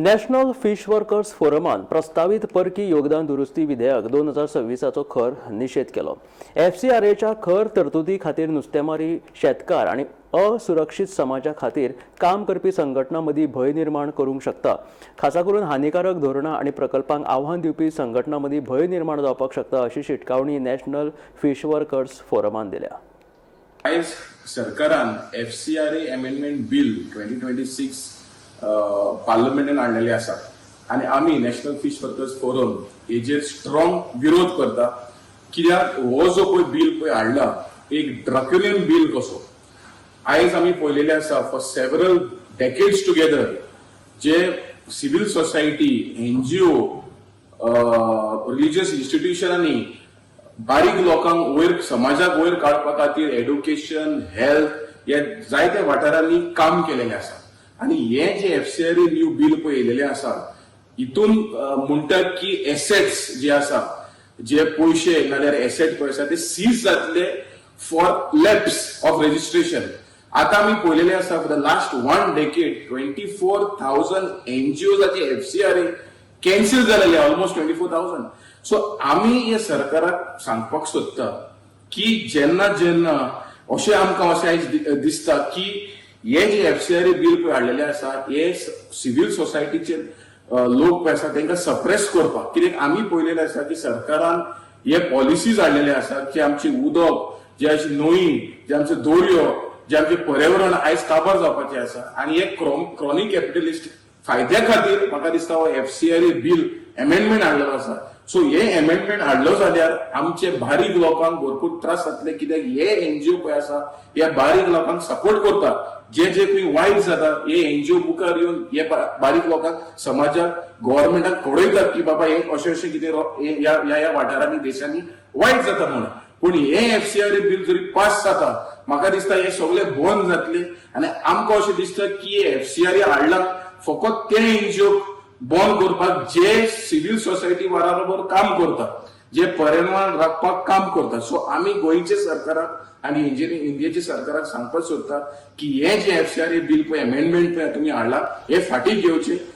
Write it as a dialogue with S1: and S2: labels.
S1: National fish workers फोरमान प्रस्तावीत परकी योगदान दुरुस्ती विधेयक 2026चो खर निशेध केलो. एफसीआरएच्या खर तरतुदी खातीर नुस्तेमारी, शेतकार आनी असुरक्षीत समाजा खातीर काम करपी संघटनां मदीं भंय निर्माण करूंक शकता. खासा करून हानिकारक धोरणां आनी प्रकल्पांक आव्हान दिवपी संघटनां मदीं भंय निर्माण जावपाक शकता, अशी शिटकावणी नॅशनल फिश वर्कर्स फोरमान दिल्या.
S2: आयज सरकारान FCRA Amendment Bill 2026 पार्लमेंटान हाडलेले आसा आनी आमी नॅशनल फिश वर्कर्स फोरम हेजेर स्ट्रॉंग विरोध करता, कित्याक हो जो पळय बील पळय हाडला, एक ड्रॅकोनियन बील कसो. आयज आमी पळयलेले आसा, फॉर सेव्हरल डेकेड्स टुगेदर जे सिव्हिल सोसायटी, एनजीओ, रिलिजियस इन्स्टिट्युशनांनी बारीक लोकांक वयर, समाजाक वयर काडपा खातीर एड्युकेशन, हेल्थ ह्या जायत्या वाठारांनी काम केलेलें आसा. आनी हे जे एफसीआरए न्यू बील पळय येयलेलें आसा, हितून म्हणटात की एसेट्स जे आसा, जे पयशे नाल्यार एसेट पळय आसा, ते सीज जातले फॉर लॅप्स ऑफ रेजिस्ट्रेशन. आता आमी पळयलेले आसा, for the last one decade 24,000 एनजीओजाचे एफसीआरए cancel जालेले, ऑलमोस्ट 24,000. सो आमी हे सरकाराक सांगपाक सोदता की जेन्ना जेन्ना अशें आमकां अशें आयज दिसता की हे जे एफसीआरए बील पळय हाडलेले आसा, हे सिव्हिल सोसायटीचे लोक पळय आसा, तांकां सप्रेस करपाक. कित्याक आमी पळयलेले आसा की सरकारान हे पॉलिसीज हाडलेले आसा की आमची उदक जे अशी, न्हंयी जे, आमचे दर्यो जे, आमचे पर्यावरण आयज काबार जावपाचे आसा. आनी हे क्रॉनी कॅपिटलिस्ट फायद्या खातीर म्हाका दिसता हो एफसीआरए बील अमेंडमेंट हाडलेलो आसा. सो हे अमेंडमेंट हाडलो जाल्यार आमचे बारीक लोकांक भरपूर त्रास जातले, कित्याक हे एनजीओ पळय आसा, ह्या बारीक लोकांक सपोर्ट करता. जे जे खंय वायट जाता, हे एनजीओ मुखार येवन हे बारीक लोकांक, समाजाक, गव्हर्मेंटाक कळयतात की बाबा, हे अशें अशें कितें हे ह्या ह्या ह्या वाठारांनी, देशांनी वायट जाता म्हणून. पूण हे एफसीआरए बील जरी पास जाता, म्हाका दिसता हे सगळे बंद जातले. आनी आमकां अशें दिसता की एफसीआरए हाडला फकत ते एनजीओ बंद करपाक जे सिव्हिल सोसायटी बरोबर काम करता, जे पर्यावरण राखपाक काम करता. सो आमी गोंयचे सरकाराक आनी इंडियेच्या सरकाराक सांगपाक सोदता की हे जे एफसीआरए बील पळय, अमेंडमेंट पळय तुमी हाडला, हे फाटीं घेवचे.